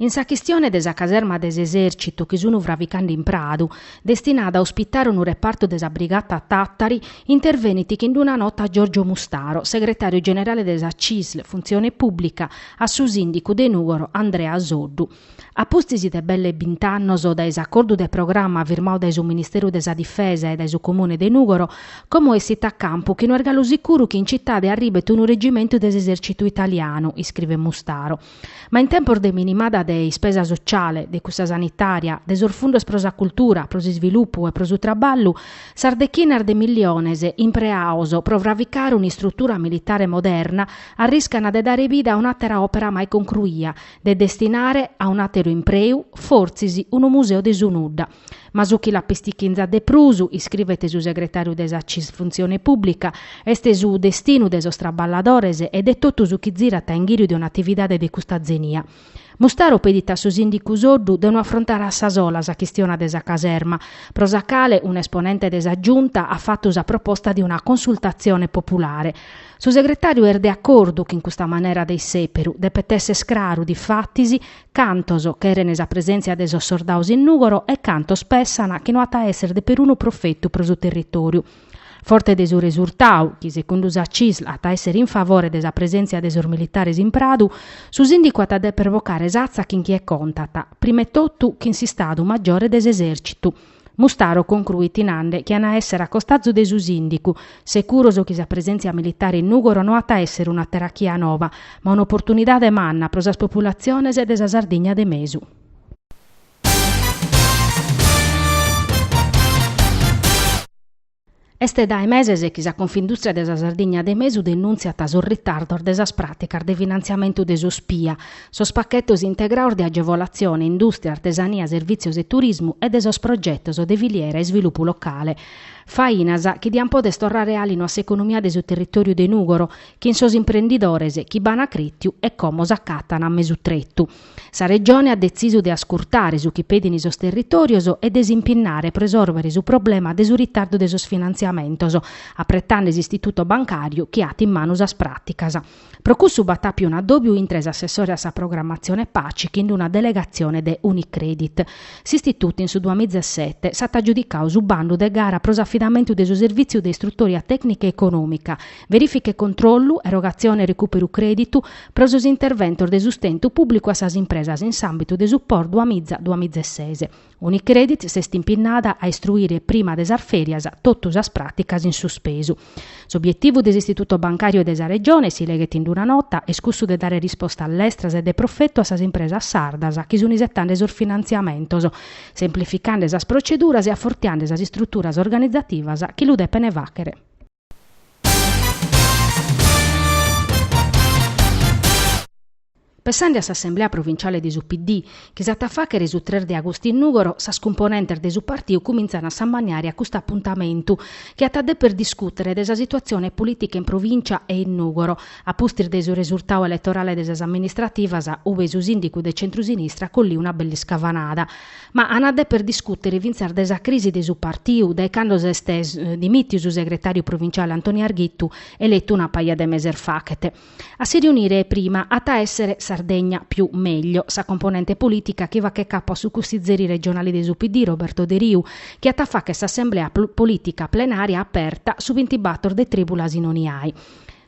In sa chistione de sa caserma de s'esèrcitu chi sun fravicande in Pradu, destinada a ospitare unu repartu de sa Brigata Tàtari, intervenit chin d'una nota Giorgio Mustaro, segretàriu generale de sa Cisl Funtzione Pùblica, a su sìndicu de Nùgoro Andrea Soddu. A pustis de belle bint'annos dae s'acordu de programma firmadu dae su Ministeru de sa Difesa e dae su Comune de Nùgoro, como essit a campu chi no est galu sicuru chi in citade arribet unu regimentu de s'esèrcitu italianu, iscrivet Mustaro. Ma in tempos de minimada de ispesa sociale, de cussa sanitària, de sos fundos pro sa cultura, pro s'isvilupu e pro su traballu, sas dechinas de milliones impreados pro fravicare un'istrutura militare moderna arriscan de dare vida a un'àtera òpera mai concruia, de destinare a un'àteru impreu, fortzis unu museu de su nudda. Ma su chi la pistichinzat de prus, iscrivet su segretàriu de sa Cisl Funtzione Pùblica, est su destinu de sos traballadores e de totu su chi zirat a inghìriu de un'atividade de custa zenia. Mustaro pedit a su sìndicu Soddu de no afrontare a sa sola sa chistiona de sa caserma, pro sa cale un'esponente de sa Giunta at fatu sa proposta de una consultatzione populare. Su segretàriu est de acordu chin custa manera de issèperu, depet èssere craru, difatis, Cantos cheren sa presèntzia de sos sordados in Nùgoro e cantos pessan chi no at a èssere de perunu profetu pro su territòriu. Forte de su resurtadu, chi segundu sa Cisl at a èssere in favore de sa presèntzia de sos militares in Pradu, su sìndicu at a dèpere bocare s'atza chin chie contat, prima 'e totu chin s'Istadu Magiore de s'Esèrcitu. Mustaro concruit nande chi an a èssere a costazu de su sìndicu, securos chi sa presèntzia militare in Nùgoro no at a èssere una terachia nova, ma un'oportunidade manna pro sas populatziones de sa Sardigna de mesu. Est dae meses chi sa Confindustria de sa Sardigna de Mesu denùntziat sos ritardos de sas pràticas de finantziamentu de sos PIA, sos pachetos integrados de agevolatzione indùstria, artesania, servìtzios e turismu e de sos progetos de filiera e isvilupu locale. Fainas chi diant poder torrare àlinu a s'economia de su territòriu de Nùgoro, chin sos imprendidores chi b'an crètiu e como s'acatan a mesu tretu. Sa Regione at detzisu de ascurtare su chi pedin sos territòrios e de s'impinnare pro isòrvere su problema de su ritardu de sos finantziamentos, apretende s'istituto bancàriu chi at in manu sas pràticas. Pro cussu b'at àpiu un'addòbiu intre s'assessore a sa programmatzione Paci chin una delegatzione de Unicredit. S'istitutu in su duamizasete s'at agiudicadu su bandu de gara pro s'afidamentu de su servìtziu de istrutòria tècnica e econòmica, verìfica e controllu, erogatzione e recùperu crèditu, pro sos interventos de sustentu pùblicu a sas impresas in s'àmbitu de su POR duamiza duamizases. Unicredit s'est impinnada a istruire prima de sas fèrias totu sas pràticas in suspesu. S'obietivu de s'Istituto Bancàriu e de sa Regione, si leghet in una nota, est cussu de dare rispostas lestras e de profetu a sas impresas sardas chi sunt isetende sos finantziamentos, semplificende sas proceduras e afortiende sas istruturas organizativas chi lu depent fàghere. Pessende a s'assemblea provinciale de su PD, chi s'at a fàghere su tres de agustu in Nùgoro, sas cumponentes de su partiu cumintzan a s'ammaniare a custu apuntamentu, chi at a dèpere discùtere de sa situatzione polìtica in provìncia e in Nùgoro, a pustis de su resurtadu eletorale de sas amministrativas, ue su sìndicu de centrusinistra at colliu una bella iscavanada. Ma an a dèpere discùtere fintzas de sa crisi de su partiu dae cando s'est dimìtiu su segretàriu provinciale Antoni Arghittu, eletu una paja de meses faghet. A si riunire prima at a èssere Sardegna più meglio, sa componente polìtica chi faghet capu a su cussizeri regionale de su PD Roberto Deriu, chi at a fàghere s'assemblea polìtica plenària aperta su bintibator de trìbulas in Oniai.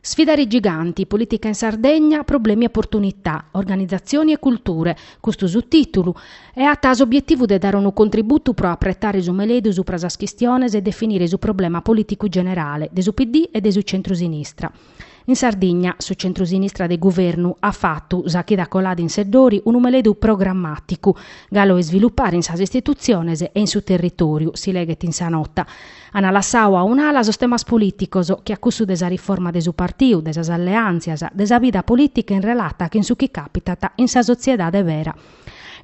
Sfidare i giganti, politica in Sardegna, problemi e opportunità, organizzazioni e culture, custu su tìtulu, e at s'obietivu de dare unu contributu pro apretare su meledu supra sas chistiones e definire su problema polìticu generale de su PD e de su centru-sinistra. In Sardigna, su centru-sinistra de guvernu at fatu, sa chida colada in Seddori, unu meledu programmàticu, galu a isvilupare in sas istitutziones e in su territòriu, si leghet in sa nota. An lassadu a un'ala sos temas polìticos, che a cussu de sa riforma de su partiu, de sas alleàntzias, de sa vida polìtica in relata chin su chi càpitat in sa sotziedade bera.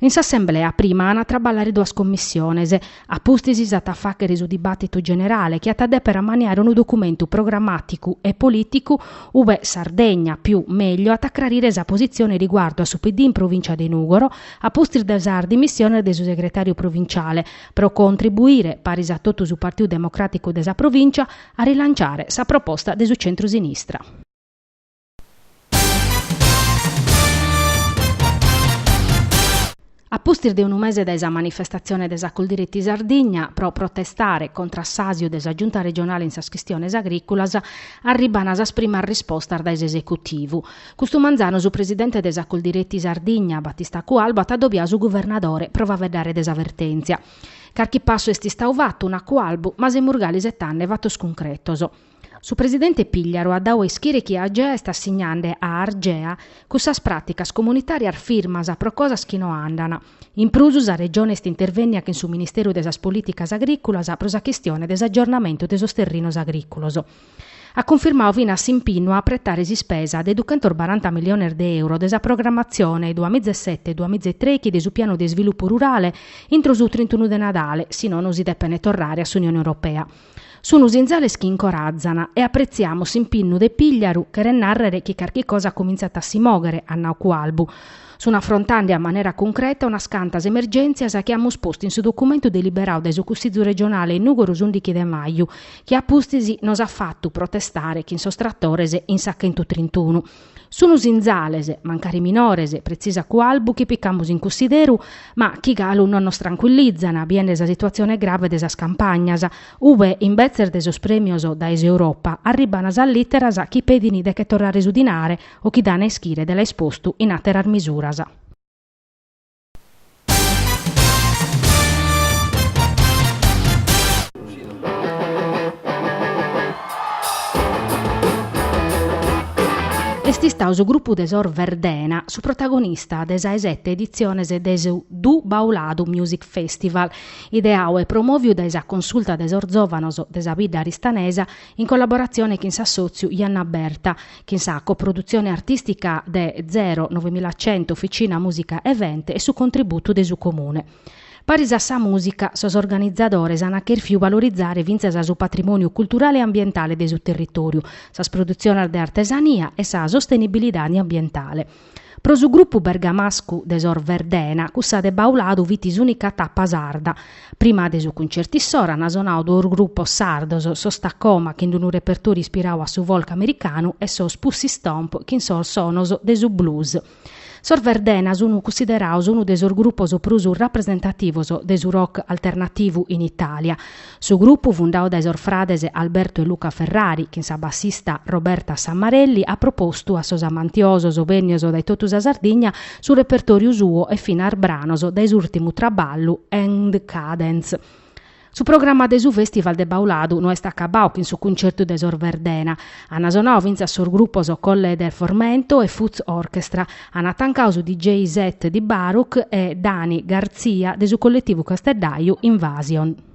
In s'assemblea prima an a traballare duas commissiones, a pustis s'at a fàghere su dibàtitu generale chi at a dèpere ammaniare unu documentu programmàticu e polìticu ue Sardegna più meglio at a crarire sa positzione riguardu a su PD in provìncia de Nùgoro a pustis de sas dimissiones de su segretàriu provinciale, pro contribuire, paris a totu su Partiu Democràticu de sa provìncia, a rilanciare sa proposta de su centru-sinistra. A pustis de unu mese dae sa manifestatzione de sa Coldiretti Sardigna pro protestare contra s'àsiu de sa Giunta regionale in sas chistiones agrìculas, arribant sas primas rispostas dae s'esecutivu. Custu manzanu su presidente de sa Coldiretti Sardigna, Battista Cualbu, at adobiadu su guvernadore pro faeddare de sa vertèntzia. Carchi passu est istadu fatu, nat Cualbu, ma semus galu isetende fatos cuncretos. Su presidente Pigliaru at dadu a ischire chi Agea est assignende a Argea cussas pràticas comunitàrias firmas pro cosas chi no andant. In prus sa Regione est intervènnia chin su Ministeru de sas Polìticas Agrìculas pro sa chistione de s'agiornamentu de sos terrinos agrìculos. At cunfirmadu finas s'impinnu a apretare s'ispesa de duchentosbaranta milliones de euro de sa programmatzione duamizesete duamizetrèichi de su Pianu de Isvilupu Rurale intro su trintunu de Nadale, si nono si depent torrare a s'Unione Europea. Sunu sinzales chi incorazan e apretziamus s'impinnu de Pigliaru, cheret nàrrere chi carchi cosa cumintzat a si mòghere, at nau Cualbu. Sun afrontende a manera cuncreta unas cantas emergèntzias chi amus postu in su documentu deliberadu dae su Cussizu regionale in Nùgoro s'ùndichi de maju, chi a pustis nos at fatu protestare chin sos tratores in sa chentutrintunu. Sunu sinzales, mancari minores, pretzisat Cualbu, chi picamus in cussideru, ma chi galu non nos trancuillizan, biende sa situatzione grave de sas campagnas, ube, imbetzes de sos prèmios dae s'Europa, arriban sas lìteras chi pedin de che torrare su dinare o chi dan a ischire de l'aer postu in àteras misuras. Est istadu su grupu de sos Verdena su protagonista de sa 'e sete editziones de su Du Bauladu Music Festival, ideadu e promòviu dae sa Consulta de sos Zòvanos de sa bidda aristanesa in collaboratzione chin s'assòtziu Janna Aberta, chin sa coprodutzione artìstica de Zero Novemilacento Officina Musica Event e su contributu de su Comune. Paris a sa mùsica, sos organizadores ant chèrfiu valorizare fintzas su patrimòniu culturale e ambientale de su territòriu, sas produtziones de artesania e sa sostenibilidade ambientale. Pro su grupu bergamascu de sos Verdena, cussa de Bauladu fit s'ùnica tapa sarda. Prima de su cuncertu issoro ant sonadu duos grupos sardos, sos Tacoma chin unu repertòriu ispiradu a su folk americanu e sos Pussy Stomp chin sos sonos de su blues. Sos Verdena sun cussiderados unu de sos grupos prus rapresentativos de su rock alternativu in Itàlia. Su grupu, fundadu dae sos frades Alberto e Luca Ferrari, chin sa bassista Roberta Sammarelli, at propostu a sos amantiosos bènnios dae totu sa Sardigna su repertòriu suo e finas branos dae s'ùrtimu traballu End Cadence. Su programma de su Festival de Bauladu no est acabadu chin su cuncertu de sos Verdena. An sonadu fintzas sos grupos Colle del Formento e Fuzz Orchestra. An tancadu su DJ set di Baruch e Dani Garzia de su colletivu casteddaju Invasion.